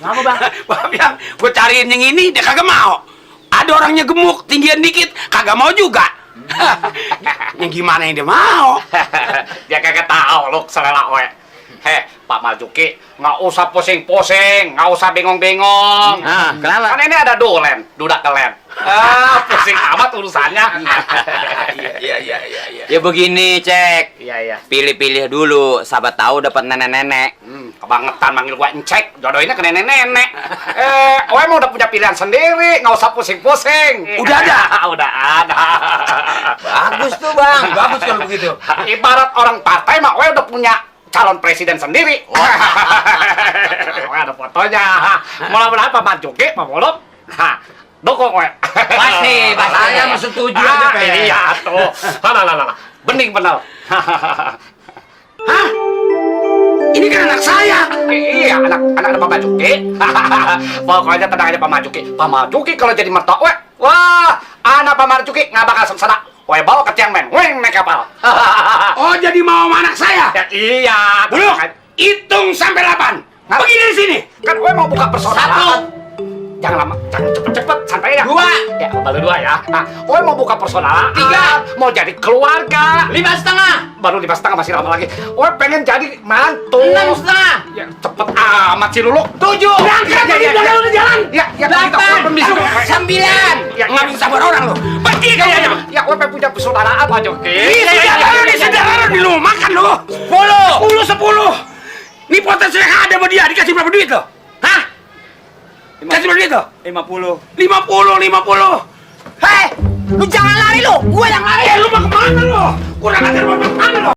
Kenapa bang? Maaf yang gue cariin yang ini dia kagak mau. Ada orangnya gemuk, tinggian dikit, kagak mau juga. Yang gimana yang dia mau? Dia kagak tahu lu selera we. Pak Marjuki, nggak usah pusing-pusing, nggak usah bengong-bengong. Nah, kenapa? Kan ini ada Dolen, dudak kelen. Pusing amat urusannya. Iya. Ya begini, Cek. Iya. Pilih-pilih dulu, sahabat tahu dapat nenek-nenek. Kebangetan manggil gua encek, jodohinnya ke nenek-nenek. Oe mau udah punya pilihan sendiri, nggak usah pusing-pusing. Udah ada? Udah ada. Bagus tuh, Bang. Bagus kalau begitu. Ibarat orang partai mah Oe udah punya calon presiden sendiri. Oe ada fotonya. Mulai berapa Marjuki, Pak Bolop? Dukung Oe. Pasti. Saya mah setuju aja, Pak. Iya tuh. Lah. Bening bener. Hah? Ini kan anak saya. Iya, anak Pak Marjuki. Pokoknya tenang aja Pak Marjuki. Pak Marjuki kalau jadi mertua, wah, anak Pak Marjuki nggak bakal sengsara. Bawa ke tiang men, naik kapal. Oh, jadi mau sama anak saya? Ya, iya. Buluk, hitung sampai 8. Pergi dari sini. Kan mau buka persaudaraan. Jangan lama, jangan cepet-cepet, santai ya. 2. Ya, baru 2 ya. Nah, mau buka persaudaraan. 3. Mau jadi keluarga. 5,5. Baru 5,5 masih lama lagi. Pengen jadi mantu. 6,5. Ya, cepet amat sih Lulu. 7. Berangkat, udah jalan. Ya, 8. 9. Ya, Nggak bisa sabar orang lo. Pergi kamu. Ya, pengen punya persaudaraan Pak Joki. Saudara di lu makan lo. 10. Ini potensi yang ada sama dia dikasih berapa duit lo? Hah? Kasih berapa duit lo? 50. Hei, lu jangan lari lu. Gua yang lari. Lu mau kemana lo? Kurang ajar mau kemana lo?